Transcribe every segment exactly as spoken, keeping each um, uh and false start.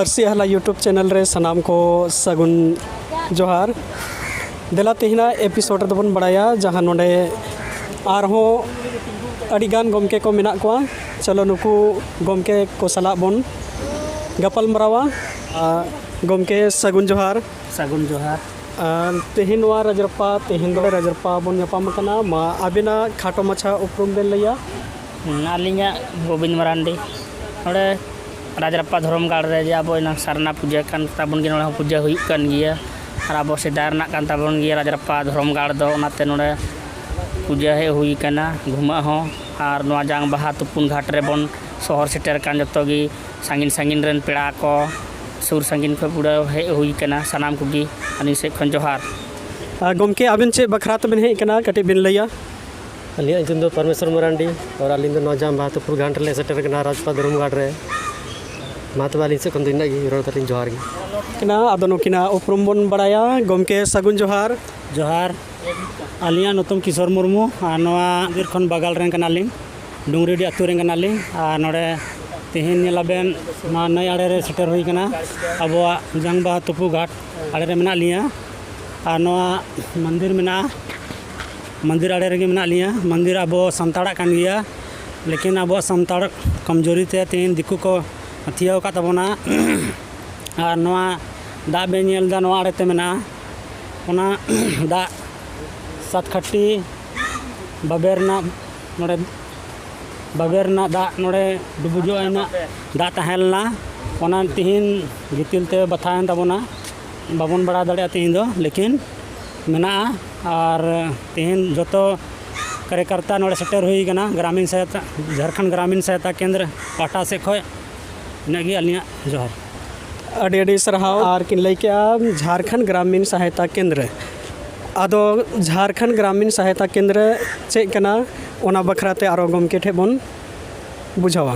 ᱯᱟᱹᱨᱥᱤ ᱟᱦᱞᱟ YouTube channel ᱨᱮ ᱥᱟᱱᱟᱢ ᱠᱚ ᱥᱟᱹᱜᱩᱱ ᱡᱚᱦᱟᱨ᱾ ᱫᱮᱞᱟ, ᱛᱮᱦᱮᱧᱟᱜ ᱮᱯᱤᱥᱳᱰ ᱨᱮᱫᱚ ᱵᱚᱱ ᱵᱟᱲᱟᱭᱟ, ᱡᱟᱦᱟᱸ ᱱᱚᱰᱮ ᱟᱨᱦᱚᱸ ᱟᱹᱰᱤ ᱜᱟᱱ ᱜᱚᱢᱠᱮ ᱠᱚ ᱢᱮᱱᱟᱜ ᱠᱚᱣᱟ᱾ ᱪᱚᱞᱚ, ᱱᱩᱠᱩ ᱜᱚᱢᱠᱮ ᱠᱚ ᱥᱟᱞᱟᱜ ᱵᱚᱱ ᱜᱟᱯᱟᱞ ᱢᱟᱨᱟᱣᱟ᱾ ᱟᱨ ᱜᱚᱢᱠᱮ, ᱥᱟᱹᱜᱩᱱ ᱡᱚᱦᱟᱨ᱾ ᱥᱟᱹᱜᱩᱱ ᱡᱚᱦᱟᱨ᱾ ᱟᱨ ᱛᱮᱦᱮᱧ ᱱᱚᱣᱟ ᱨᱟᱡᱽᱨᱟᱯᱯᱟ, ᱛᱮᱦᱮᱧ ᱱᱚᱰᱮ ᱨᱟᱡᱽᱨᱟᱯᱯᱟ ᱵᱚᱱ ᱧᱟᱯᱟᱢ ᱟᱠᱟᱱᱟ᱾ ᱢᱟ, ᱟᱵᱮᱱᱟᱜ ᱠᱷᱟᱴᱚ ᱢᱟᱪᱷᱟ ᱩᱯᱨᱩᱢ ᱵᱮᱱ ᱞᱟᱹᱭᱟ᱾ ᱦᱩᱸ, ᱟᱹᱞᱤᱧᱟᱜ ᱜᱳᱵᱤᱱᱫ ᱢᱟᱨᱟᱱᱰᱤ᱾ ᱱᱚᱰᱮ ᱨᱟᱡᱽᱨᱟᱯᱯᱟ ᱫᱷᱚᱨᱚᱢ ᱜᱟᱲ ᱨᱮ ᱡᱮ ᱟᱵᱚ ᱮᱱᱟᱝ ᱥᱟᱨᱱᱟ ᱯᱩᱡᱟᱹ ᱠᱟᱱ ᱛᱟᱵᱚᱱ ᱜᱮ, ᱱᱚᱰᱮ ᱦᱚᱸ ᱯᱩᱡᱟᱹ ᱦᱩᱭᱩᱜ ᱠᱟᱱ ᱜᱮᱭᱟ᱾ ᱟᱨ ᱟᱵᱚ ᱥᱮᱫᱟᱭ ᱨᱮᱱᱟᱜ ᱠᱟᱱ ᱛᱟᱵᱚᱱ ᱜᱮᱭᱟ ᱨᱟᱡᱽᱨᱟᱯᱯᱟ ᱫᱷᱚᱨᱚᱢ ᱜᱟᱲ ᱫᱚ, ᱚᱱᱟᱛᱮ ᱱᱚᱰᱮ ᱯᱩᱡᱟᱹ ᱦᱮᱡ ᱦᱩᱭ ᱠᱟᱱᱟ, ᱜᱷᱩᱢᱟᱹᱜ ᱦᱚᱸ᱾ ᱟᱨ ᱱᱚᱣᱟ ᱡᱟᱝ ᱵᱟᱦᱟ ᱛᱩᱯᱩᱱ ᱜᱷᱟᱴ ᱨᱮᱵᱚᱱ ᱥᱚᱦᱚᱨ ᱥᱮᱴᱮᱨ ᱠᱟᱱ ᱡᱚᱛᱚ ᱜᱮ, ᱥᱟᱺᱜᱤᱧ ᱥᱟᱺᱜᱤᱧ ᱨᱮᱱ ᱯᱮᱲᱟ ᱠᱚ, ᱥᱩᱨ ᱥᱟᱺᱜᱤᱧ ᱠᱷᱚᱱ ᱯᱩᱨᱟᱹ ᱦᱮᱡ ᱦᱩᱭ ᱠᱟᱱᱟ᱾ ᱥᱟᱱᱟᱢ ᱠᱚᱜᱮ ᱟᱹᱞᱤᱧ ᱥᱮᱫ ᱠᱷᱚᱱ ᱡᱚᱦᱟᱨ᱾ ᱟᱨ ᱜᱚᱢᱠᱮ, ᱟᱵᱮᱱ ᱪᱮᱫ ᱵᱟᱠᱷᱨᱟ ᱛᱮᱵᱮᱱ ᱦᱮᱡ ᱠᱟᱱᱟ, ᱠᱟᱹᱴᱤᱡ ᱵᱮᱱ ᱞᱟᱹᱭᱟ? ᱟᱹᱞᱤᱧᱟᱜ ᱧᱩᱛᱩᱢ ᱫᱚ ᱯᱚᱨᱢᱮᱥᱣᱚᱨ ᱢᱟᱨᱟᱱᱰᱤ, ᱟᱨ ᱟᱹᱞᱤᱧ ᱫᱚ ᱱᱚᱣᱟ ᱡᱟᱝ ᱵᱟᱦᱟ ᱛᱩᱯᱩᱱ ᱜᱷᱟᱴ ᱨᱮᱞᱮ ᱥᱮᱴᱮᱨ ᱠᱟᱱᱟ, ᱨᱟᱡᱽᱨᱟᱯᱯᱟ ᱫᱷᱚᱨᱚᱢ ᱜᱟᱲ ᱨᱮ᱾ ᱢᱟ ᱛᱚᱵᱮ, ᱟᱹᱞᱤᱧ ᱥᱮᱫ ᱠᱷᱚᱱ ᱫᱚ ᱤᱱᱟᱹᱜ ᱜᱮ, ᱨᱚᱲ ᱠᱟᱛᱮ ᱡᱚᱦᱟᱨ ᱜᱮ᱾ ᱠᱟᱱᱟ, ᱟᱫᱚ ᱱᱩᱠᱤᱱᱟᱜ ᱩᱯᱨᱩᱢ ᱵᱚᱱ ᱵᱟᱲᱟᱭᱟ᱾ ᱜᱚᱢᱠᱮ, ᱥᱟᱹᱜᱩᱱ ᱡᱚᱦᱟᱨ᱾ ᱡᱚᱦᱟᱨ᱾ ᱟᱹᱞᱤᱧᱟᱜ ᱧᱩᱛᱩᱢ ᱠᱤᱥᱳᱨ ᱢᱩᱨᱢᱩ, ᱟᱨ ᱱᱚᱣᱟ ᱵᱤᱨ ᱠᱷᱚᱱ ᱵᱟᱜᱟᱞ ᱨᱮᱱ ᱠᱟᱱᱟᱞᱤᱧ, ᱰᱩᱝᱨᱤᱰᱤ ᱟᱹᱛᱩ ᱨᱮᱱ ᱠᱟᱱᱟᱞᱤᱧ᱾ ᱟᱨ ᱱᱚᱰᱮ ᱛᱮᱦᱮᱧ ᱧᱮᱞᱟᱵᱮᱱ, ᱱᱚᱣᱟ ᱱᱟᱹᱭ ᱟᱲᱮ ᱨᱮ ᱥᱮᱴᱮᱨ ᱦᱩᱭ ᱠᱟᱱᱟ, ᱟᱵᱚᱣᱟᱜ ᱡᱟᱝ ᱵᱟᱦᱟ ᱛᱩᱯᱩ ᱜᱷᱟᱴ ᱟᱲᱮ ᱨᱮ ᱢᱮᱱᱟᱜ ᱞᱤᱧᱟ᱾ ᱟᱨ ᱱᱚᱣᱟ ᱢᱚᱱᱫᱤᱨ ᱢᱮᱱᱟᱜᱼᱟ, ᱢᱚᱱᱫᱤᱨ ᱟᱲᱮ ᱨᱮᱜᱮ ᱢᱮᱱᱟᱜ ᱞᱤᱧᱟ᱾ ᱢᱚᱱᱫᱤᱨ ᱟᱵᱚ ᱥᱟᱱᱛᱟᱲᱟᱜ ᱠᱟᱱ ᱜᱮᱭᱟ, ᱞᱮᱠᱤᱱ ᱟᱵᱚᱣᱟᱜ ᱥᱟᱱᱛᱟᱲ ᱠᱚᱢᱡᱳᱨᱤ ᱛᱮ ᱛᱮᱦᱮᱧ ᱫᱤᱠᱩ ᱠᱚ ᱦᱟᱹᱛᱭᱟᱹᱣ ᱟᱠᱟᱫ ᱛᱟᱵᱚᱱᱟ᱾ ᱟᱨ ᱱᱚᱣᱟ ᱫᱟᱜ ᱵᱮᱱ ᱧᱮᱞ ᱮᱫᱟ, ᱱᱚᱣᱟ ᱟᱲᱮᱛᱮ ᱢᱮᱱᱟᱜᱼᱟ, ᱚᱱᱟ ᱫᱟᱜ ᱥᱟᱛᱠᱷᱟᱹᱴᱤ ᱵᱟᱵᱮᱨ ᱨᱮᱱᱟᱜ, ᱱᱚᱰᱮ ᱵᱟᱵᱮᱨ ᱨᱮᱱᱟᱜ ᱫᱟᱜ, ᱱᱚᱰᱮ ᱰᱩᱵᱩᱡᱚᱜ ᱨᱮᱱᱟᱜ ᱫᱟᱜ ᱛᱟᱦᱮᱸ ᱞᱮᱱᱟ, ᱚᱱᱟ ᱛᱤᱦᱤᱧ ᱜᱤᱛᱤᱞ ᱛᱮ ᱵᱟᱛᱷᱟᱣᱮᱱ ᱛᱟᱵᱚᱱᱟ, ᱵᱟᱵᱚᱱ ᱵᱟᱲᱟᱭ ᱫᱟᱲᱮᱭᱟᱜᱼᱟ ᱛᱤᱦᱤᱧ ᱫᱚ, ᱞᱮᱠᱤᱱ ᱢᱮᱱᱟᱜᱼᱟ᱾ ᱟᱨ ᱛᱤᱦᱤᱧ ᱡᱚᱛᱚ ᱠᱟᱨᱭᱚᱠᱚᱨᱛᱟ ᱱᱚᱰᱮ ᱥᱮᱴᱮᱨ ᱦᱩᱭ ᱟᱠᱟᱱᱟ ᱜᱨᱟᱢᱤᱱ ᱥᱚᱦᱟᱭᱚᱛᱟ, ᱡᱷᱟᱲᱠᱷᱚᱸᱰ ᱜᱨᱟᱢᱤᱱ ᱥᱚᱦᱟᱭᱚᱛᱟ ᱠᱮᱱᱫᱨᱚ ᱯᱟᱦᱴᱟ ᱥᱮᱫ ᱠᱷᱚᱱ᱾ ᱤᱱᱟᱹᱜ ᱜᱮ ᱟᱹᱞᱤᱧᱟᱜ ᱡᱚᱦᱟᱨ᱾ ᱟᱹᱰᱤ ᱟᱹᱰᱤ ᱥᱟᱨᱦᱟᱣ᱾ ᱟᱨ ᱠᱤᱱ ᱞᱟᱹᱭ ᱠᱮᱜᱼᱟ ᱡᱷᱟᱲᱠᱷᱚᱸᱰ ᱜᱨᱟᱢᱤᱱ ᱥᱚᱦᱟᱭᱚᱛᱟ ᱠᱮᱱᱫᱨᱚ᱾ ᱟᱫᱚ ᱡᱷᱟᱲᱠᱷᱚᱸᱰ ᱜᱨᱟᱢᱤᱱ ᱥᱚᱦᱟᱭᱚᱛᱟ ᱠᱮᱱᱫᱨᱚ ᱪᱮᱫ ᱠᱟᱱᱟ, ᱚᱱᱟ ᱵᱟᱠᱷᱨᱟ ᱛᱮ ᱟᱨᱚ ᱜᱚᱢᱠᱮ ᱴᱷᱮᱱ ᱵᱚᱱ ᱵᱩᱡᱷᱟᱹᱣᱟ᱾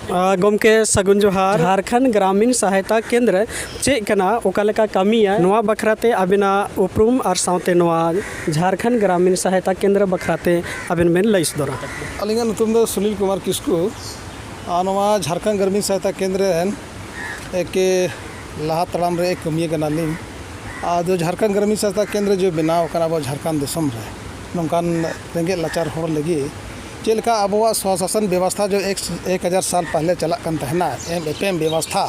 ᱟᱨ ᱜᱚᱢᱠᱮ, ᱥᱟᱹᱜᱩᱱ ᱡᱚᱦᱟᱨ᱾ ᱡᱷᱟᱲᱠᱷᱚᱸᱰ ᱜᱨᱟᱢᱤᱱ ᱥᱚᱦᱟᱭᱚᱛᱟ ᱠᱮᱱᱫᱨᱚ ᱪᱮᱫ ᱠᱟᱱᱟ, ᱚᱠᱟ ᱞᱮᱠᱟ ᱠᱟᱹᱢᱤᱭᱟ, ᱱᱚᱣᱟ ᱵᱟᱠᱷᱨᱟ ᱛᱮ ᱟᱵᱤᱱᱟᱜ ᱩᱯᱨᱩᱢ ᱟᱨ ᱥᱟᱶᱛᱮ ᱱᱚᱣᱟ ᱡᱷᱟᱲᱠᱷᱚᱸᱰ ᱜᱨᱟᱢᱤᱱ ᱥᱚᱦᱟᱭᱚᱛᱟ ᱠᱮᱱᱫᱨᱚ ᱵᱟᱠᱷᱨᱟ ᱛᱮ ᱟᱵᱮᱱ ᱵᱮᱱ ᱞᱟᱹᱭ ᱥᱚᱫᱚᱨᱟ᱾ ᱟᱹᱞᱤᱧᱟᱜ ᱧᱩᱛᱩᱢ ᱫᱚ ᱥᱩᱱᱤᱞ ᱠᱩᱢᱟᱨ ᱠᱤᱥᱠᱩ᱾ ᱟᱨ ᱱᱚᱣᱟ ᱡᱷᱟᱲᱠᱷᱚᱸᱰ ᱜᱨᱟᱢᱤᱱ ᱥᱚᱦᱟᱭᱚᱛᱟ ᱠᱮᱱᱫᱨᱚ ᱨᱮᱱ ᱮᱠᱮ ᱞᱟᱦᱟ ᱛᱟᱲᱟᱢ ᱨᱮ ᱠᱟᱹᱢᱤᱭᱟᱹ ᱠᱟᱱᱟᱞᱤᱧ᱾ ᱟᱫᱚ ᱡᱷᱟᱲᱠᱷᱚᱸᱰ ᱜᱨᱟᱢᱤᱱ ᱥᱟᱥᱛᱷᱟ ᱠᱮᱱᱫᱨᱚ ᱡᱮ ᱵᱮᱱᱟᱣ ᱟᱠᱟᱱᱟ ᱟᱵᱚ ᱡᱷᱟᱲᱠᱷᱚᱸᱰ ᱫᱤᱥᱚᱢ ᱨᱮ, ᱱᱚᱝᱠᱟᱱ ᱨᱮᱸᱜᱮᱡ ᱞᱟᱪᱟᱨ ᱦᱚᱲ ᱞᱟᱹᱜᱤᱫ ᱪᱮᱫ ᱞᱮᱠᱟ ᱟᱵᱚᱣᱟᱜ ᱥᱚᱥᱟᱥᱚᱱ ᱵᱮᱵᱚᱥᱛᱷᱟ ᱡᱚ ᱮᱠ, ᱮᱠ ᱦᱟᱡᱟᱨ ᱥᱟᱞ ᱯᱟᱦᱞᱮ ᱪᱟᱞᱟᱜ ᱠᱟᱱ ᱛᱟᱦᱮᱱᱟ, ᱮᱢ ᱮᱯᱮᱢ ᱵᱮᱵᱚᱥᱛᱷᱟ,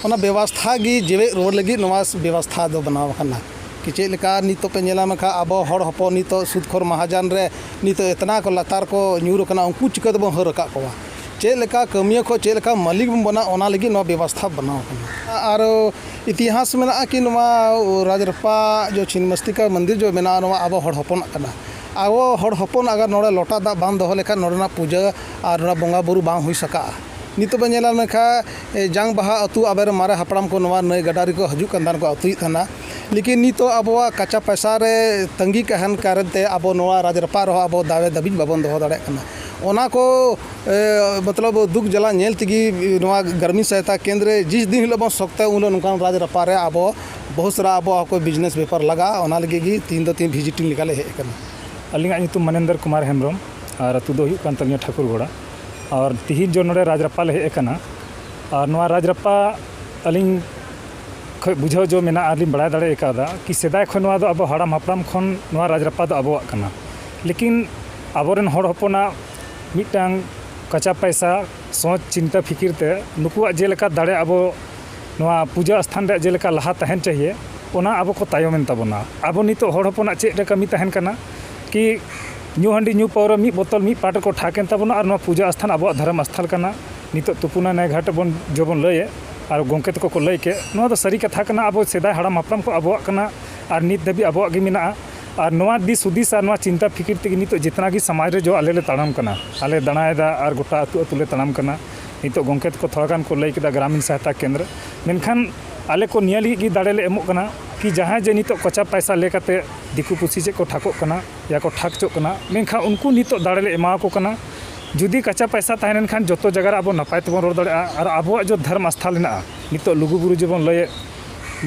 ᱚᱱᱟ ᱵᱮᱵᱚᱥᱛᱷᱟ ᱜᱮ ᱡᱮᱣᱮᱫ ᱨᱩᱣᱟᱹᱲ ᱞᱟᱹᱜᱤᱫ ᱱᱚᱣᱟ ᱵᱮᱵᱚᱥᱛᱷᱟ ᱫᱚ ᱵᱮᱱᱟᱣ ᱟᱠᱟᱱᱟ᱾ ᱠᱤ ᱪᱮᱫ ᱞᱮᱠᱟ ᱱᱤᱛᱚᱜ ᱯᱮ ᱧᱮᱞᱟ ᱢᱮᱱᱠᱷᱟᱱ ᱟᱵᱚ ᱦᱚᱲ ᱦᱚᱯᱚᱱ ᱱᱤᱛᱚᱜ ᱥᱩᱫᱽ ᱠᱷᱳᱨ ᱢᱟᱦᱟᱡᱟᱱ ᱨᱮ ᱱᱤᱛᱚᱜ ᱮᱛᱱᱟ ᱠᱚ ᱞᱟᱛᱟᱨ ᱠᱚ ᱧᱩᱨ ᱟᱠᱟᱱᱟ, ᱩᱱᱠᱩ ᱪᱤᱠᱟᱹ ᱛᱮᱵᱚᱱ ᱦᱟᱹᱨ ᱟᱠᱟᱫ ᱠᱚᱣᱟ? ᱪᱮᱫ ᱞᱮᱠᱟ ᱠᱟᱹᱢᱤᱭᱟᱹ ᱠᱷᱚᱱ ᱪᱮᱫ ᱞᱮᱠᱟ ᱢᱟᱹᱞᱤᱠ ᱵᱚᱱ ᱵᱮᱱᱟᱣ, ᱚᱱᱟ ᱞᱟᱹᱜᱤᱫ ᱱᱚᱣᱟ ᱵᱮᱵᱚᱥᱛᱷᱟ ᱵᱮᱱᱟᱣ ᱟᱠᱟᱱᱟ᱾ ᱟᱨ ᱤᱛᱤᱦᱟᱥ ᱢᱮᱱᱟᱜᱼᱟ ᱠᱤ ᱱᱚᱣᱟ ᱨᱟᱡᱽᱨᱟᱯᱟ ᱡᱚ ᱪᱷᱤᱱᱢᱚᱥᱛᱤᱠᱟ ᱢᱚᱱᱫᱤᱨ ᱡᱚ ᱢᱮᱱᱟᱜᱼᱟ, ᱱᱚᱣᱟ ᱟᱵᱚ ᱦᱚᱲ ᱦᱚᱯᱚᱱᱟᱜ ᱠᱟᱱᱟ᱾ ᱟᱵᱚ ᱦᱚᱲ ᱦᱚᱯᱚᱱ ᱟᱜᱟᱨ ᱱᱚᱰᱮ ᱞᱚᱴᱟ ᱫᱟᱜ ᱵᱟᱝ ᱫᱚᱦᱚ ᱞᱮᱠᱷᱟᱱ ᱱᱚᱰᱮᱱᱟᱜ ᱯᱩᱡᱟᱹ ᱟᱨ ᱱᱚᱰᱮ ᱵᱚᱸᱜᱟ ᱵᱩᱨᱩ ᱵᱟᱝ ᱦᱩᱭ ᱥᱟᱠᱟᱜᱼᱟ᱾ ᱱᱤᱛᱚᱜ ᱵᱚᱱ ᱧᱮᱞᱟ ᱢᱮᱱᱠᱷᱟᱱ, ᱮ, ᱡᱟᱝ ᱵᱟᱦᱟ ᱟᱹᱛᱩ ᱟᱵᱮᱨ ᱢᱟᱨᱮ ᱦᱟᱯᱲᱟᱢ ᱠᱚ ᱱᱚᱣᱟ ᱱᱟᱹᱭ ᱜᱟᱰᱟ ᱨᱮᱠᱚ ᱦᱤᱡᱩᱜ ᱠᱟᱱ ᱛᱟᱦᱮᱱ ᱠᱚ ᱟᱹᱛᱩᱭᱮᱫ ᱛᱟᱦᱮᱱᱟ᱾ ᱞᱮᱠᱤᱱ ᱱᱤᱛᱚᱜ ᱟᱵᱚᱣᱟᱜ ᱠᱟᱸᱪᱟ ᱯᱟᱭᱥᱟ ᱨᱮ ᱛᱟᱺᱜᱤ ᱛᱟᱦᱮᱱ ᱠᱟᱨᱚᱱ ᱛᱮ ᱟᱵᱚ ᱱᱚᱣᱟ ᱨᱟᱡᱽᱨᱟᱯᱟ ᱨᱮᱦᱚᱸ ᱟᱵᱚ ᱫᱟᱣᱮ ᱫᱟᱹᱵᱤᱡ ᱵᱟᱵᱚᱱ ᱫᱚᱦᱚ ᱫᱟᱲᱮᱭᱟᱜ ᱠᱟᱱᱟ᱾ ᱚᱱᱟ ᱠᱚ, ᱮ, ᱢᱚᱛᱞᱚᱵ ᱫᱩᱠ ᱡᱟᱞᱟ ᱧᱮᱞ ᱛᱮᱜᱮ ᱱᱚᱣᱟ ᱜᱨᱟᱢᱤᱱ ᱥᱟᱦᱟᱭᱚᱛᱟ ᱠᱮᱱᱫᱨᱚ ᱡᱤᱥ ᱫᱤᱱ ᱦᱤᱞᱳᱜ ᱵᱚᱱ ᱥᱚᱠᱛᱚᱭᱟ, ᱩᱱ ᱦᱤᱞᱳᱜ ᱱᱚᱝᱠᱟᱱ ᱨᱟᱡᱽᱨᱟᱯᱟ ᱨᱮ ᱟᱵᱚ ᱵᱚᱦᱩᱛ ᱥᱟᱨᱟ ᱟᱵᱚᱣᱟᱜ ᱠᱚ ᱵᱤᱡᱽᱱᱮᱥ ᱵᱮᱯᱟᱨ ᱞᱟᱜᱟᱜᱼᱟ᱾ ᱚᱱᱟ ᱞᱟᱹᱜᱤᱫ ᱜᱮ ᱛᱤᱦᱤᱧ ᱫᱚ ᱛᱤᱦᱤᱧ ᱵᱷᱤᱡᱤᱴᱤᱝ ᱞᱮᱠᱟᱞᱮ ᱦᱮᱡ ᱟᱠᱟᱱᱟ᱾ ᱟᱹᱞᱤᱧᱟᱜ ᱧᱩᱛᱩᱢ ᱢᱟᱱᱮᱱᱫᱚᱨ ᱠᱩᱢᱟᱨ ᱦᱮᱢᱵᱨᱚᱢ ᱟᱨ ᱟᱹᱛᱩ ᱫᱚ ᱦᱩᱭᱩᱜ ᱠᱟᱱ ᱛᱟᱹᱞᱤᱧᱟ ᱴᱷᱟᱹᱠᱩᱨᱜᱚᱲᱟ᱾ ᱟᱨ ᱛᱤᱦᱤᱧ ᱡᱚ ᱱᱚᱰᱮ ᱨᱟᱡᱽᱨᱟᱯᱟ ᱞᱮ ᱦᱮᱡ ᱟᱠᱟᱱᱟ᱾ ᱟᱨ ᱱᱚᱣᱟ ᱨᱟᱡᱽᱨᱟᱯᱟ ᱟᱹᱞᱤᱧ ᱠᱷᱚᱡ ᱵᱩᱡᱷᱟᱹᱣ ᱡᱚ ᱢᱮᱱᱟᱜᱼᱟ, ᱟᱨ ᱞᱤᱧ ᱵᱟᱲᱟᱭ ᱫᱟᱲᱮ ᱠᱟᱣᱫᱟ ᱠᱤ ᱥᱮᱫᱟᱭ ᱠᱷᱚᱱ ᱱᱚᱣᱟ ᱫᱚ ᱟᱵᱚ ᱦᱟᱲᱟᱢ ᱦᱟᱯᱲᱟᱢ ᱠᱷᱚᱱ ᱱᱚᱣᱟ ᱨᱟᱡᱽᱨᱟᱯᱟ ᱫᱚ ᱟᱵᱚᱣᱟᱜ ᱠᱟᱱᱟ᱾ ᱞᱮᱠᱤᱱ ᱟᱵᱚᱨᱮᱱ ᱦᱚᱲ ᱦᱚᱯᱚᱱᱟᱜ ᱢᱤᱫᱴᱟᱝ ᱠᱟᱸᱪᱟ ᱯᱟᱭᱥᱟ, ᱥᱚᱪ ᱪᱤᱱᱛᱟᱹ ᱯᱷᱤᱠᱤᱨ ᱛᱮ ᱱᱩᱠᱩᱣᱟᱜ ᱡᱮᱞᱮᱠᱟ ᱫᱟᱲᱮ ᱟᱵᱚ ᱱᱚᱣᱟ ᱯᱩᱡᱟᱹ ᱥᱛᱷᱟᱱ ᱨᱮᱭᱟᱜ ᱡᱮᱞᱮᱠᱟ ᱞᱟᱦᱟ ᱛᱟᱦᱮᱱ ᱪᱟᱦᱤᱭᱮ, ᱚᱱᱟ ᱟᱵᱚ ᱠᱚ ᱛᱟᱭᱚᱢᱮᱱ ᱛᱟᱵᱚᱱᱟ᱾ ᱟᱵᱚ ᱱᱤᱛᱚᱜ ᱦᱚᱲ ᱦᱚᱯᱚᱱᱟᱜ ᱪᱮᱫ ᱨᱮ ᱠᱟᱹᱢᱤ ᱛᱟᱦᱮᱱ ᱠᱟᱱᱟ ᱠᱤ ᱧᱩ ᱦᱟᱺᱰᱤ ᱧᱩ ᱯᱟᱹᱣᱨᱟᱹ ᱢᱤᱫ ᱵᱳᱛᱚᱞ ᱢᱤᱫ ᱯᱟᱴ ᱨᱮᱠᱚ ᱴᱷᱟᱠ ᱮᱱ ᱛᱟᱵᱚᱱᱟ, ᱟᱨ ᱱᱚᱣᱟ ᱯᱩᱡᱟᱹ ᱥᱛᱷᱟᱱ ᱟᱵᱚᱣᱟᱜ ᱫᱷᱚᱨᱚᱢ ᱥᱛᱷᱟᱱ ᱠᱟᱱᱟ᱾ ᱱᱤᱛᱚᱜ ᱛᱩᱯᱩᱱᱟ ᱱᱟᱭ ᱜᱷᱟᱴ ᱵᱚᱱ ᱡᱚᱵᱚᱱ ᱞᱟᱹᱭᱮᱫ, ᱟᱨ ᱜᱚᱢᱠᱮ ᱛᱟᱠᱚ ᱠᱚ ᱞᱟᱹᱭ ᱠᱮᱫ, ᱱᱚᱣᱟ ᱫᱚ ᱥᱟᱹᱨᱤ ᱠᱟᱛᱷᱟ ᱠᱟᱱᱟ᱾ ᱟᱵᱚ ᱥᱮᱫᱟᱭ ᱦᱟᱲᱟᱢ ᱦᱟᱯᱲᱟᱢ ᱠᱚ ᱟᱵᱚᱣᱟᱜ ᱠᱟᱱᱟ, ᱟᱨ ᱱᱤᱛ ᱫᱷᱟᱹᱵᱤᱡ ᱟᱵᱚᱣᱟᱜ ᱜᱮ ᱢᱮᱱᱟᱜᱼᱟ᱾ ᱟᱨ ᱱᱚᱣᱟ ᱫᱤᱥ ᱦᱩᱫᱤᱥ ᱟᱨ ᱱᱚᱣᱟ ᱪᱤᱱᱛᱟ ᱯᱷᱤᱠᱤᱨ ᱛᱮᱜᱮ ᱱᱤᱛᱚᱜ ᱡᱮᱛᱱᱟ ᱜᱮ ᱥᱚᱢᱟᱡᱽ ᱨᱮ ᱡᱚ ᱟᱞᱮ ᱞᱮ ᱛᱟᱲᱟᱢ ᱠᱟᱱᱟ, ᱟᱞᱮ ᱫᱟᱬᱟᱭᱮᱫᱟ ᱟᱨ ᱜᱚᱴᱟ ᱟᱹᱛᱩ ᱟᱹᱛᱩ ᱞᱮ ᱛᱟᱲᱟᱢ ᱠᱟᱱᱟ᱾ ᱱᱤᱛᱚᱜ ᱜᱚᱢᱠᱮ ᱛᱟᱠᱚ ᱛᱷᱚᱲᱟ ᱜᱟᱱ ᱠᱚ ᱞᱟᱹᱭ ᱠᱮᱫᱟ ᱜᱨᱟᱢᱤᱱ ᱥᱟᱦᱟᱭᱚᱛᱟ ᱠᱮᱱᱫᱨᱚ, ᱢᱮᱱᱠᱷᱟᱱ ᱟᱞᱮ ᱠᱚ ᱱᱤᱭᱟᱹ ᱞᱟᱹᱜᱤᱫ ᱜᱮ ᱫᱟᱲᱮ ᱞᱮ ᱮᱢᱚᱜ ᱠᱟᱱᱟ ᱠᱤ ᱡᱟᱦᱟᱸᱭ ᱡᱮ ᱱᱤᱛᱚᱜ ᱠᱚᱪᱟ ᱯᱟᱭᱥᱟ ᱞᱮ ᱠᱟᱛᱮ ᱫᱤᱠᱩ ᱯᱩᱥᱤ ᱪᱮᱫ ᱠᱚ ᱴᱷᱟᱠᱚᱜ ᱠᱟᱱᱟ ᱭᱟ ᱠᱚ ᱴᱷᱟᱠ ᱪᱚᱜ ᱠᱟᱱᱟ, ᱢᱮᱱᱠᱷᱟᱱ ᱩᱱᱠᱩ ᱱᱤᱛᱚᱜ ᱫᱟᱲᱮ ᱞᱮ ᱮᱢᱟᱣᱟᱠᱚ ᱠᱟᱱᱟ᱾ ᱡᱩᱫᱤ ᱠᱟᱪᱟ ᱯᱟᱭᱥᱟ ᱛᱟᱦᱮᱸ ᱞᱮᱱᱠᱷᱟᱱ ᱡᱚᱛᱚ ᱡᱟᱭᱜᱟ ᱨᱮ ᱟᱵᱚ ᱱᱟᱯᱟᱭ ᱛᱮᱵᱚᱱ ᱨᱚᱲ ᱫᱟᱲᱮᱭᱟᱜᱼᱟ᱾ ᱟᱨ ᱟᱵᱚᱣᱟᱜ ᱡᱚ ᱫᱷᱚᱨᱢ ᱟᱥᱛᱷᱟ ᱢᱮᱱᱟᱜᱼᱟ, ᱱᱤᱛᱚᱜ ᱞᱩᱜᱩ ᱵᱩᱨᱩ ᱡᱮᱵᱚᱱ ᱞᱟᱹᱭᱮᱫ,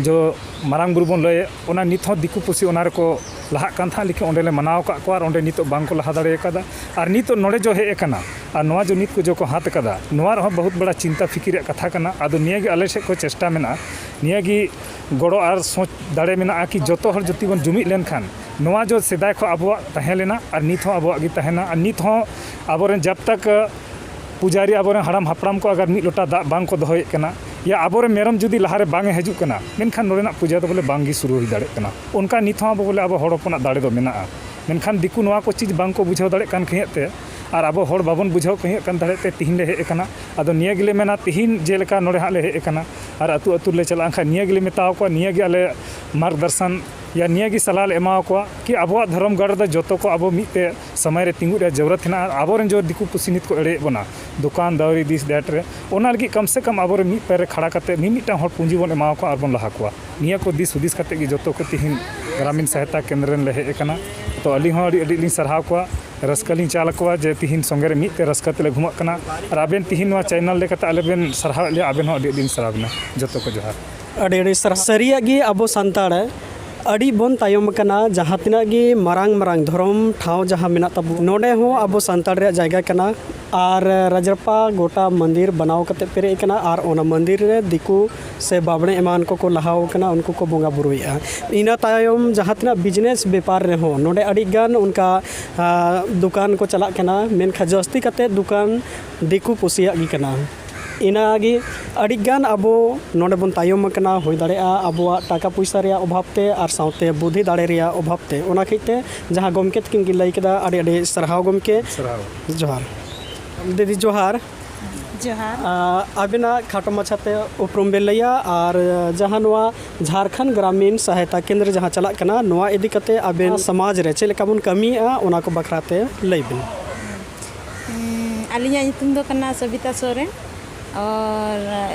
ᱡᱚ ᱢᱟᱨᱟᱝ ᱵᱩᱨᱩ ᱵᱚᱱ ᱞᱟᱹᱭᱮᱫ, ᱚᱱᱟ ᱱᱤᱛ ᱦᱚᱸ ᱫᱤᱠᱩ ᱯᱩᱥᱤ ᱚᱱᱟ ᱨᱮᱠᱚ ᱞᱟᱦᱟᱜ ᱠᱟᱱ ᱛᱟᱦᱮᱸᱫ, ᱞᱮᱠᱤᱱ ᱚᱸᱰᱮ ᱞᱮ ᱢᱟᱱᱟᱣ ᱟᱠᱟᱫ ᱠᱚᱣᱟ ᱟᱨ ᱚᱸᱰᱮ ᱱᱤᱛᱚᱜ ᱵᱟᱝ ᱠᱚ ᱞᱟᱦᱟ ᱫᱟᱲᱮ ᱟᱠᱟᱫᱟ᱾ ᱟᱨ ᱱᱤᱛᱚᱜ ᱱᱚᱰᱮ ᱡᱚ ᱦᱮᱡ ᱟᱠᱟᱱᱟ ᱟᱨ ᱱᱚᱣᱟ ᱡᱚ ᱱᱤᱛ ᱠᱚ ᱡᱚ ᱠᱚ ᱦᱟᱛ ᱟᱠᱟᱫᱟ, ᱱᱚᱣᱟ ᱨᱮᱦᱚᱸ ᱵᱚᱦᱩᱛ ᱵᱟᱲᱟ ᱪᱤᱱᱛᱟ ᱯᱷᱤᱠᱤᱨ ᱨᱮᱭᱟᱜ ᱠᱟᱛᱷᱟ ᱠᱟᱱᱟ᱾ ᱟᱫᱚ ᱱᱤᱭᱟᱹ ᱜᱮ ᱟᱞᱮ ᱥᱮᱫ ᱠᱷᱚᱱ ᱪᱮᱥᱴᱟ ᱢᱮᱱᱟᱜᱼᱟ, ᱱᱤᱭᱟᱹ ᱜᱮ ᱜᱚᱲᱚ ᱟᱨ ᱥᱚᱪ ᱫᱟᱲᱮ ᱢᱮᱱᱟᱜᱼᱟ ᱠᱤ ᱡᱚᱛᱚ ᱦᱚᱲ ᱡᱩᱫᱤ ᱵᱚᱱ ᱡᱩᱢᱤᱫ ᱞᱮᱱᱠᱷᱟᱱ ᱱᱚᱣᱟ ᱡᱚ ᱥᱮᱫᱟᱭ ᱠᱷᱚᱱ ᱟᱵᱚᱣᱟᱜ ᱛᱟᱦᱮᱸ ᱞᱮᱱᱟ ᱟᱨ ᱱᱤᱛ ᱦᱚᱸ ᱟᱵᱚᱣᱟᱜ ᱜᱮ ᱛᱟᱦᱮᱱᱟ᱾ ᱟᱨ ᱱᱤᱛ ᱦᱚᱸ ᱟᱵᱚᱨᱮᱱ ᱡᱟᱵ ᱛᱟᱠ ᱯᱩᱡᱟᱨᱤ, ᱟᱵᱚᱨᱮᱱ ᱦᱟᱲᱟᱢ ᱦᱟᱯᱲᱟᱢ ᱠᱚ ᱟᱜᱟᱨ ᱢᱤᱫ ᱞᱚᱴᱟ ᱫᱟᱜ ᱵᱟᱝ ᱠᱚ ᱫᱚᱦᱚᱭᱮᱫ ᱠᱟᱱᱟ, ᱭᱟ ᱟᱵᱚᱨᱮᱱ ᱢᱮᱨᱚᱢ ᱡᱩᱫᱤ ᱞᱟᱦᱟᱨᱮ ᱵᱟᱝ ᱮ ᱦᱤᱡᱩᱜ ᱠᱟᱱᱟ, ᱢᱮᱱᱠᱷᱟᱱ ᱱᱚᱰᱮᱱᱟᱜ ᱯᱩᱡᱟ ᱫᱚ ᱵᱚᱞᱮ ᱵᱟᱝ ᱜᱮ ᱥᱩᱨᱩ ᱦᱩᱭ ᱫᱟᱲᱮᱭᱟᱜ ᱠᱟᱱᱟ᱾ ᱚᱱᱠᱟ ᱱᱤᱛ ᱦᱚᱸ ᱟᱵᱚ ᱵᱚᱞᱮ ᱟᱵᱚ ᱦᱚᱲ ᱦᱚᱯᱚᱱᱟᱜ ᱫᱟᱲᱮ ᱫᱚ ᱢᱮᱱᱟᱜᱼᱟ, ᱢᱮᱱᱠᱷᱟᱱ ᱫᱤᱠᱩ ᱱᱚᱣᱟ ᱠᱚ ᱪᱤᱡᱽ ᱵᱟᱝ ᱠᱚ ᱵᱩᱡᱷᱟᱹᱣ ᱫᱟᱲᱮᱭᱟᱜ ᱠᱟᱱ ᱠᱷᱟᱹᱛᱤᱨ ᱛᱮ ᱟᱨ ᱟᱵᱚ ᱦᱚᱲ ᱵᱟᱵᱚᱱ ᱵᱩᱡᱷᱟᱹᱣ ᱠᱷᱟᱹᱛᱤᱨ ᱛᱮ ᱛᱤᱦᱤᱧ ᱞᱮ ᱦᱮᱡ ᱟᱠᱟᱱᱟ᱾ ᱟᱫᱚ ᱱᱤᱭᱟᱹ ᱜᱮᱞᱮ ᱢᱮᱱᱟ, ᱛᱤᱦᱤᱧ ᱡᱮᱞᱮᱠᱟ ᱱᱚᱰᱮ ᱦᱟᱸᱜ ᱞᱮ ᱦᱮᱡ ᱟᱠᱟᱱᱟ ᱟᱨ ᱟᱹᱛᱩ ᱟᱹᱛᱩ ᱞᱮ ᱪᱟᱞᱟᱜ ᱠᱷᱟᱱ ᱱᱤᱭᱟᱹ ᱜᱮᱞᱮ ᱢᱮᱛᱟ ᱠᱚᱣᱟ, ᱱᱤᱭᱟᱹ ᱜᱮ ᱟᱞᱮ ᱢᱟᱨᱜᱽᱫᱚᱨᱥᱚᱱ ᱭᱟ ᱱᱤᱭᱟᱹ ᱜᱮ ᱥᱟᱞᱦᱟ ᱞᱮ ᱮᱢᱟ ᱠᱚᱣᱟ ᱠᱤ ᱟᱵᱚᱣᱟᱜ ᱫᱷᱚᱨᱚᱢ ᱜᱟᱲ ᱨᱮᱫᱚ ᱡᱚᱛᱚ ᱠᱚ ᱟᱵᱚ ᱢᱤᱫ ᱛᱮ ᱥᱚᱢᱚᱭ ᱨᱮ ᱛᱤᱸᱜᱩ ᱨᱮᱭᱟᱜ ᱡᱟᱹᱨᱩᱲᱟᱛ ᱦᱮᱱᱟᱜᱼᱟ᱾ ᱟᱨ ᱟᱵᱚᱨᱮᱱ ᱡᱚ ᱫᱤᱠᱩ ᱯᱩᱥᱤ ᱱᱤᱛ ᱠᱚ ᱮᱲᱮᱭᱮᱫ ᱵᱚᱱᱟ ᱫᱚᱠᱟᱱ ᱫᱟᱣᱨᱤ ᱫᱤᱥ ᱫᱮᱴ ᱨᱮ, ᱚᱱᱟ ᱞᱟᱹᱜᱤᱫ ᱠᱚᱢ ᱥᱮ ᱠᱚᱢ ᱟᱵᱚᱨᱮᱱ ᱢᱤᱫ ᱯᱟᱭᱨᱮ ᱠᱷᱟᱲᱟ ᱠᱟᱛᱮ ᱢᱤᱢᱤᱫᱴᱟᱝ ᱦᱚᱲ ᱯᱩᱸᱡᱤ ᱵᱚᱱ ᱮᱢᱟ ᱠᱚᱣᱟ ᱟᱨ ᱵᱚᱱ ᱞᱟᱦᱟ ᱠᱚᱣᱟ᱾ ᱱᱤᱭᱟᱹ ᱠᱚ ᱫᱤᱥ ᱦᱩᱫᱤᱥ ᱠᱟᱛᱮ ᱜᱮ ᱡᱚᱛᱚ ᱠᱚ ᱛᱤᱦᱤᱧ ᱜᱨᱟᱢᱤᱱ ᱥᱟᱦᱟᱭᱛᱟ ᱠᱮᱱᱫᱨᱚ ᱨᱮᱱ ᱞᱮ ᱦᱮᱡ ᱟᱠᱟᱱᱟ᱾ ᱛᱚ ᱟᱹᱞᱤᱧ ᱦᱚᱸ ᱟᱹᱰᱤ ᱟᱹᱰᱤ ᱞᱤᱧ ᱥᱟᱨᱦᱟᱣ ᱠᱚᱣᱟ, ᱨᱟᱹᱥᱠᱟᱹ ᱞᱤᱧ ᱪᱟᱞ ᱟᱠᱚᱣᱟ ᱡᱮ ᱛᱤᱦᱤᱧ ᱥᱚᱸᱜᱮ ᱨᱮ ᱢᱤᱫ ᱛᱮ ᱨᱟᱹᱥᱠᱟᱹ ᱛᱮᱞᱮ ᱜᱷᱩᱢᱟᱹᱜ ᱠᱟᱱᱟ᱾ ᱟᱨ ᱟᱵᱮᱱ ᱛᱤᱦᱤᱧ ᱱᱚᱣᱟ ᱪᱮᱱᱮᱞ ᱞᱮᱠᱟᱛᱮ ᱟᱞᱮ ᱵᱮᱱ ᱥᱟᱨᱦᱟᱣᱮᱫ ᱞᱮᱭᱟ, ᱟᱵᱮᱱ ᱦᱚᱸ ᱟᱹᱰᱤ ᱟᱹᱰᱤ ᱞᱤᱧ ᱥᱟᱨᱦᱟᱣ ᱵᱮᱱᱟ ᱡᱚᱛᱚ ᱠᱚ᱾ ᱡᱚᱦᱟᱨ᱾ ᱟᱹᱰᱤ ᱟᱹᱰᱤ ᱥᱟᱨᱦᱟᱣ᱾ ᱥᱟᱹᱨᱤᱭᱟᱜ ᱜᱮ ᱟᱵᱚ ᱥᱟᱱᱛᱟᱲ ᱟᱹᱰᱤ ᱵᱚᱱ ᱛᱟᱭᱚᱢ ᱟᱠᱟᱱᱟ᱾ ᱡᱟᱦᱟᱸ ᱛᱤᱱᱟᱹᱜ ᱜᱮ ᱢᱟᱨᱟᱝ ᱢᱟᱨᱟᱝ ᱫᱷᱚᱨᱚᱢ ᱴᱷᱟᱶ ᱡᱟᱦᱟᱸ ᱢᱮᱱᱟᱜ ᱛᱟᱵᱚᱱ, ᱱᱚᱰᱮ ᱦᱚᱸ ᱟᱵᱚ ᱥᱟᱱᱛᱟᱲ ᱨᱮᱭᱟᱜ ᱡᱟᱭᱜᱟ ᱠᱟᱱᱟ᱾ ᱟᱨ ᱨᱟᱡᱽᱨᱟᱯᱯᱟ ᱜᱚᱴᱟ ᱢᱚᱱᱫᱤᱨ ᱵᱮᱱᱟᱣ ᱠᱟᱛᱮ ᱯᱮᱨᱮᱡ ᱟᱠᱟᱱᱟ ᱟᱨ ᱚᱱᱟ ᱢᱚᱱᱫᱤᱨ ᱨᱮ ᱫᱤᱠᱩ ᱥᱮ ᱵᱟᱵᱽᱲᱮ ᱮᱢᱟᱱ ᱠᱚᱠᱚ ᱞᱟᱦᱟᱣ ᱟᱠᱟᱱᱟ, ᱩᱱᱠᱩ ᱠᱚ ᱵᱚᱸᱜᱟ ᱵᱩᱨᱩᱭᱮᱫᱼᱟ᱾ ᱤᱱᱟᱹ ᱛᱟᱭᱚᱢ ᱡᱟᱦᱟᱸ ᱛᱤᱱᱟᱹᱜ ᱵᱤᱡᱽᱱᱮᱥ ᱵᱮᱯᱟᱨ ᱨᱮᱦᱚᱸ ᱱᱚᱰᱮ ᱟᱹᱰᱤ ᱜᱟᱱ ᱚᱱᱠᱟ, ᱟ, ᱫᱚᱠᱟᱱ ᱠᱚ ᱪᱟᱞᱟᱜ ᱠᱟᱱᱟ, ᱢᱮᱱᱠᱷᱟᱱ ᱡᱟᱹᱥᱛᱤ ᱠᱟᱛᱮ ᱫᱚᱠᱟᱱ ᱫᱤᱠᱩ ᱯᱩᱥᱤᱭᱟᱜ ᱜᱮ ᱠᱟᱱᱟ᱾ ᱤᱱᱟᱹᱜᱮ ᱟᱹᱰᱤᱜᱟᱱ ᱟᱵᱚ ᱱᱚᱰᱮ ᱵᱚᱱ ᱛᱟᱭᱚᱢ ᱟᱠᱟᱱᱟ, ᱦᱩᱭ ᱫᱟᱲᱮᱭᱟᱜᱼᱟ ᱟᱵᱚᱣᱟᱜ ᱴᱟᱠᱟ ᱯᱚᱭᱥᱟ ᱨᱮᱭᱟᱜ ᱚᱵᱷᱟᱵᱽ ᱛᱮ ᱟᱨ ᱥᱟᱶᱛᱮ ᱵᱩᱫᱷᱤ ᱫᱟᱲᱮ ᱨᱮᱭᱟᱜ ᱚᱵᱷᱟᱵᱽ ᱛᱮ᱾ ᱚᱱᱟ ᱠᱷᱟᱹᱛᱤᱨ ᱛᱮ ᱡᱟᱦᱟᱸ ᱜᱚᱢᱠᱮ ᱛᱟᱹᱠᱤᱱ ᱠᱤᱱ ᱞᱟᱹᱭ ᱠᱮᱫᱟ, ᱟᱹᱰᱤ ᱟᱹᱰᱤ ᱥᱟᱨᱦᱟᱣ ᱜᱚᱢᱠᱮ᱾ ᱥᱟᱨᱦᱟᱣ᱾ ᱡᱚᱦᱟᱨ᱾ ᱫᱤᱫᱤ ᱡᱚᱦᱟᱨ᱾ ᱡᱚᱦᱟᱨ᱾ ᱟ, ᱟᱵᱤᱱᱟᱜ ᱠᱷᱟᱴᱚ ᱢᱟᱪᱷᱟᱛᱮ ᱩᱯᱨᱩᱢ ᱵᱮᱱ ᱞᱟᱹᱭᱟ ᱟᱨ ᱡᱟᱦᱟᱸ ᱱᱚᱣᱟ ᱡᱷᱟᱲᱠᱷᱚᱸᱰ ᱜᱨᱟᱢᱤᱱ ᱥᱚᱦᱟᱭᱛᱟ ᱠᱮᱱᱫᱨᱚ ᱡᱟᱦᱟᱸ ᱪᱟᱞᱟᱜ ᱠᱟᱱᱟ, ᱱᱚᱣᱟ ᱤᱫᱤ ᱠᱟᱛᱮ ᱟᱵᱮᱱ ᱥᱚᱢᱟᱡᱽ ᱨᱮ ᱪᱮᱫ ᱞᱮᱠᱟ ᱵᱚᱱ ᱠᱟᱹᱢᱤᱭᱮᱫᱼᱟ, ᱚᱱᱟ ᱠᱚ ᱵᱟᱠᱷᱨᱟ ᱛᱮ ᱞᱟᱹᱭ ᱵᱮᱱ᱾ ᱦᱩᱸ, ᱟᱹᱞᱤᱧᱟᱜ ᱧᱩᱛᱩᱢ ᱫᱚ ᱠᱟᱱᱟ ᱥᱚᱵᱤᱛᱟ ᱥᱚᱨᱮᱱ᱾ ᱟᱨ,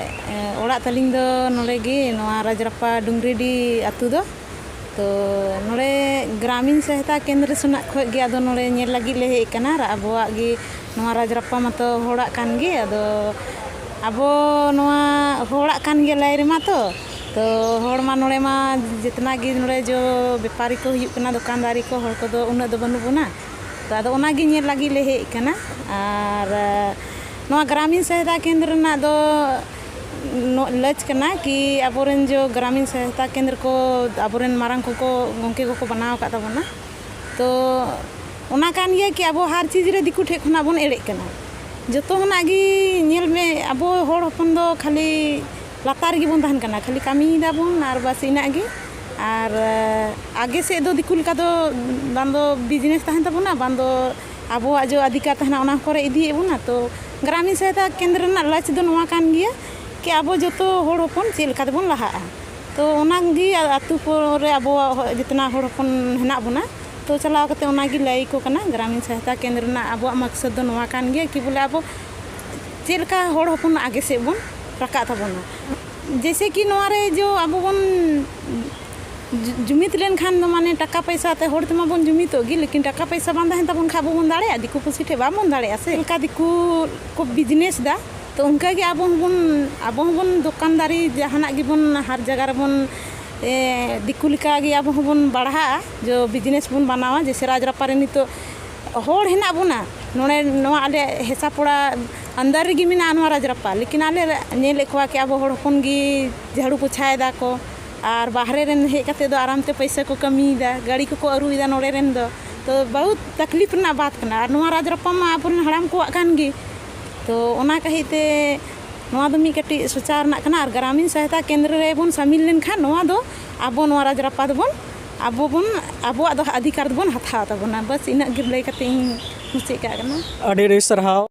ᱮ, ᱚᱲᱟᱜ ᱛᱟᱹᱞᱤᱧ ᱫᱚ ᱱᱚᱰᱮ ᱜᱮ, ᱱᱚᱣᱟ ᱨᱟᱡᱽᱨᱟᱯᱯᱟ ᱰᱩᱝᱨᱤᱰᱤ ᱟᱹᱛᱩ ᱫᱚ᱾ ᱛᱚ ᱱᱚᱰᱮ ᱜᱨᱟᱢᱤᱱ ᱥᱚᱦᱟᱭᱛᱟ ᱠᱮᱱᱫᱨᱚ ᱥᱮᱱᱟᱜ ᱠᱷᱚᱱ ᱜᱮ ᱟᱫᱚ ᱱᱚᱰᱮ ᱧᱮᱞ ᱞᱟᱹᱜᱤᱫ ᱞᱮ ᱦᱮᱡ ᱟᱠᱟᱱᱟ᱾ ᱟᱨ ᱟᱵᱚᱣᱟᱜ ᱜᱮ ᱱᱚᱣᱟ ᱨᱟᱡᱽᱨᱟᱯᱯᱟ ᱢᱟᱛᱚ ᱦᱚᱲᱟᱜ ᱠᱟᱱ ᱜᱮ᱾ ᱟᱫᱚ ᱟᱵᱚ ᱱᱚᱣᱟ ᱦᱚᱲᱟᱜ ᱠᱟᱱ ᱜᱮ ᱞᱟᱹᱭ ᱨᱮᱢᱟ ᱛᱚ, ᱛᱚ ᱦᱚᱲ ᱢᱟ ᱱᱚᱰᱮ ᱢᱟ ᱡᱮᱛᱱᱟ ᱜᱮ ᱱᱚᱰᱮ ᱡᱚ ᱵᱮᱯᱟᱨᱤ ᱠᱚ ᱦᱩᱭᱩᱜ ᱠᱟᱱᱟ, ᱫᱚᱠᱟᱱᱫᱟᱨᱤ ᱠᱚ, ᱦᱚᱲ ᱠᱚᱫᱚ ᱩᱱᱟᱹᱜ ᱫᱚ ᱵᱟᱹᱱᱩᱜ ᱵᱚᱱᱟ᱾ ᱛᱚ ᱟᱫᱚ ᱚᱱᱟᱜᱮ ᱧᱮᱞ ᱞᱟᱹᱜᱤᱫ ᱞᱮ ᱦᱮᱡ ᱟᱠᱟᱱᱟ᱾ ᱟᱨ ᱱᱚᱣᱟ ᱜᱨᱟᱢᱤᱱ ᱥᱚᱦᱟᱭᱚᱛᱟ ᱠᱮᱱᱫᱨᱚ ᱨᱮᱱᱟᱜ ᱫᱚ ᱞᱟᱹᱪ ᱠᱟᱱᱟ ᱠᱤ ᱟᱵᱚᱨᱮᱱ ᱡᱚ ᱜᱨᱟᱢᱤᱱ ᱥᱚᱦᱟᱭᱚᱛᱟ ᱠᱮᱱᱫᱨᱚ ᱠᱚ ᱟᱵᱚᱨᱮᱱ ᱢᱟᱨᱟᱝ ᱠᱚᱠᱚ, ᱜᱚᱢᱠᱮ ᱠᱚᱠᱚ ᱵᱮᱱᱟᱣ ᱟᱠᱟᱫ ᱛᱟᱵᱚᱱᱟ᱾ ᱛᱚ ᱚᱱᱟ ᱠᱟᱱ ᱜᱮᱭᱟ ᱠᱤ ᱟᱵᱚ ᱦᱟᱨ ᱪᱤᱡᱽ ᱨᱮ ᱫᱤᱠᱩ ᱴᱷᱮᱡ ᱠᱷᱚᱱᱟᱜ ᱵᱚᱱ ᱮᱲᱮᱜ ᱠᱟᱱᱟ᱾ ᱡᱚᱛᱚ ᱠᱷᱚᱱᱟᱜ ᱜᱮ ᱧᱮᱞ ᱢᱮ, ᱟᱵᱚ ᱦᱚᱲ ᱦᱚᱯᱚᱱ ᱫᱚ ᱠᱷᱟᱹᱞᱤ ᱞᱟᱛᱟᱨ ᱨᱮᱜᱮ ᱵᱚᱱ ᱛᱟᱦᱮᱱ ᱠᱟᱱᱟ, ᱠᱷᱟᱹᱞᱤ ᱠᱟᱹᱢᱤᱭ ᱫᱟᱵᱚᱱ ᱟᱨ ᱵᱟᱥ ᱤᱱᱟᱹᱜ ᱜᱮ᱾ ᱟᱨ ᱟᱜᱮ ᱥᱮᱫ ᱫᱚ ᱫᱤᱠᱩ ᱞᱮᱠᱟ ᱫᱚ ᱵᱟᱝ ᱫᱚ ᱵᱤᱡᱽᱱᱮᱥ ᱛᱟᱦᱮᱱ ᱛᱟᱵᱚᱱᱟ, ᱵᱟᱝ ᱫᱚ ᱟᱵᱚᱣᱟᱜ ᱡᱚ ᱚᱫᱷᱤᱠᱟᱨ ᱛᱟᱦᱮᱱᱟ, ᱚᱱᱟ ᱠᱚᱨᱮ ᱤᱫᱤᱭᱮᱫ ᱵᱚᱱᱟ᱾ ᱛᱚ ᱜᱨᱟᱢᱤᱱ ᱥᱚᱦᱟᱭᱚᱛᱟ ᱠᱮᱱᱫᱨᱚ ᱨᱮᱱᱟᱜ ᱞᱟᱪ ᱫᱚ ᱱᱚᱣᱟ ᱠᱟᱱ ᱜᱮᱭᱟ ᱠᱤ ᱟᱵᱚ ᱡᱚᱛᱚ ᱦᱚᱲ ᱦᱚᱯᱚᱱ ᱪᱮᱫ ᱞᱮᱠᱟ ᱛᱮᱵᱚᱱ ᱞᱟᱦᱟᱜᱼᱟ᱾ ᱛᱚ ᱚᱱᱟᱜᱮ ᱟᱹᱛᱩ ᱠᱚᱨᱮ ᱟᱵᱚᱣᱟᱜ ᱡᱚᱛᱚᱱᱟᱜ ᱦᱚᱲ ᱦᱚᱯᱚᱱ ᱦᱮᱱᱟᱜ ᱵᱚᱱᱟ, ᱛᱚ ᱪᱟᱞᱟᱣ ᱠᱟᱛᱮ ᱚᱱᱟᱜᱮ ᱞᱟᱹᱭ ᱟᱠᱚ ᱠᱟᱱᱟ᱾ ᱜᱨᱟᱢᱤᱱ ᱥᱚᱦᱟᱭᱚᱛᱟ ᱠᱮᱱᱫᱨᱚ ᱨᱮᱱᱟᱜ ᱟᱵᱚᱣᱟᱜ ᱢᱚᱠᱥᱚᱫ ᱫᱚ ᱱᱚᱣᱟ ᱠᱟᱱ ᱜᱮᱭᱟ ᱠᱤ ᱵᱚᱞᱮ ᱟᱵᱚ ᱪᱮᱫ ᱞᱮᱠᱟ ᱦᱚᱲ ᱦᱚᱯᱚᱱ ᱟᱜᱮ ᱥᱮᱫ ᱵᱚᱱ ᱨᱟᱠᱟᱵ ᱛᱟᱵᱚᱱᱟ᱾ ᱡᱮᱭᱥᱮ ᱠᱤ ᱱᱚᱣᱟ ᱨᱮ ᱡᱚ ᱟᱵᱚ ᱵᱚᱱ ᱡᱩ-, ᱡᱩᱢᱤᱫ ᱞᱮᱱᱠᱷᱟᱱ ᱫᱚ ᱢᱟᱱᱮ ᱴᱟᱠᱟ ᱯᱚᱭᱥᱟ ᱛᱮ ᱦᱚᱲ ᱛᱮᱢᱟ ᱵᱚᱱ ᱡᱩᱢᱤᱫᱚᱜ ᱜᱮ, ᱞᱮᱠᱤᱱ ᱴᱟᱠᱟ ᱯᱚᱭᱥᱟ ᱵᱟᱝ ᱛᱟᱦᱮᱱ ᱛᱟᱵᱚᱱ ᱠᱷᱟᱱ ᱟᱵᱚ ᱵᱚᱱ ᱫᱟᱲᱮᱭᱟᱜᱼᱟ? ᱫᱤᱠᱩ ᱯᱩᱥᱤ ᱴᱷᱮᱱ ᱵᱟᱵᱚᱱ ᱫᱟᱲᱮᱭᱟᱜᱼᱟ ᱥᱮ᱾ ᱪᱮᱫ ᱞᱮᱠᱟ ᱫᱤᱠᱩ ᱠᱚ ᱵᱤᱡᱽᱱᱮᱥ ᱫᱟ, ᱛᱚ ᱚᱱᱠᱟ ᱜᱮ ᱟᱵᱚ ᱦᱚᱸᱵᱚᱱ, ᱟᱵᱚ ᱦᱚᱸᱵᱚᱱ ᱫᱚᱠᱟᱱᱫᱟᱨᱤ ᱡᱟᱦᱟᱱᱟᱜ ᱜᱮᱵᱚᱱ ᱦᱟᱨ ᱡᱟᱭᱜᱟ ᱨᱮᱵᱚᱱ, ᱮ, ᱫᱤᱠᱩ ᱞᱮᱠᱟ ᱜᱮ ᱟᱵᱚ ᱦᱚᱸᱵᱚᱱ ᱵᱟᱲᱦᱟᱜᱼᱟ, ᱡᱚ ᱵᱤᱡᱽᱱᱮᱥ ᱵᱚᱱ ᱵᱮᱱᱟᱣᱟ᱾ ᱡᱮᱭᱥᱮ ᱨᱟᱡᱽᱨᱟᱯᱟ ᱨᱮ ᱱᱤᱛᱚᱜ ᱦᱚᱲ ᱦᱮᱱᱟᱜ ᱵᱚᱱᱟ, ᱱᱚᱰᱮ ᱱᱚᱣᱟ ᱟᱞᱮ ᱦᱮᱥᱟᱯᱚᱲᱟ ᱟᱱᱫᱟᱨ ᱨᱮᱜᱮ ᱢᱮᱱᱟᱜᱼᱟ ᱱᱚᱣᱟ ᱨᱟᱡᱽᱨᱟᱯᱟ, ᱞᱮᱠᱤᱱ ᱟᱞᱮ ᱧᱮᱞᱮᱫ ᱠᱚᱣᱟ ᱠᱤ ᱟᱵᱚ ᱦᱚᱲ ᱦᱚᱯᱚᱱ ᱜᱮ ᱡᱷᱟᱲᱩ ᱯᱳᱪᱷᱟᱭ ᱫᱟᱠᱚ, ᱟᱨ ᱵᱟᱦᱨᱮ ᱨᱮᱱ ᱦᱮᱡ ᱠᱟᱛᱮ ᱫᱚ ᱟᱨᱟᱢ ᱛᱮ ᱯᱚᱭᱥᱟ ᱠᱚ ᱠᱟᱹᱢᱤᱭᱮᱫᱟ, ᱜᱟᱹᱲᱤ ᱠᱚᱠᱚ ᱟᱹᱨᱩᱭᱮᱫᱟ ᱱᱚᱰᱮ ᱨᱮᱱ ᱫᱚ᱾ ᱛᱚ ᱵᱚᱦᱩᱛ ᱛᱟᱠᱞᱤᱯ ᱨᱮᱱᱟᱜ ᱵᱟᱛ ᱠᱟᱱᱟ᱾ ᱟᱨ ᱱᱚᱣᱟ ᱨᱟᱡᱽᱨᱟᱯᱟ ᱢᱟ ᱟᱵᱚᱨᱮᱱ ᱦᱟᱲᱟᱢ ᱠᱚᱣᱟᱜ ᱠᱟᱱ ᱜᱮ᱾ ᱛᱚ ᱚᱱᱟ ᱠᱷᱟᱹᱛᱤᱨ ᱛᱮ ᱱᱚᱣᱟ ᱫᱚ ᱢᱤᱫ ᱠᱟᱹᱴᱤᱡ ᱥᱚᱪᱟᱣ ᱨᱮᱱᱟᱜ ᱠᱟᱱᱟ᱾ ᱟᱨ ᱜᱨᱟᱢᱤᱱ ᱥᱚᱦᱟᱭᱚᱛᱟ ᱠᱮᱱᱫᱨᱚ ᱨᱮᱵᱚᱱ ᱥᱟᱢᱤᱞ ᱞᱮᱱᱠᱷᱟᱱ ᱱᱚᱣᱟ ᱫᱚ ᱟᱵᱚ ᱱᱚᱣᱟ ᱨᱟᱡᱽᱨᱟᱯᱟ ᱫᱚᱵᱚᱱ, ᱟᱵᱚ ᱵᱚᱱ, ᱟᱵᱚᱣᱟᱜ ᱫᱚ ᱚᱫᱷᱤᱠᱟᱨ ᱫᱚᱵᱚᱱ ᱦᱟᱛᱟᱣ ᱛᱟᱵᱚᱱᱟ᱾ ᱵᱟᱥ ᱤᱱᱟᱹᱜ ᱜᱮ ᱞᱟᱹᱭ ᱠᱟᱛᱮ ᱤᱧ ᱢᱩᱪᱟᱹᱫ ᱠᱟᱜ ᱠᱟᱱᱟ᱾ ᱟᱹᱰᱤ ᱟᱹᱰᱤ ᱥᱟᱨᱦᱟᱣ᱾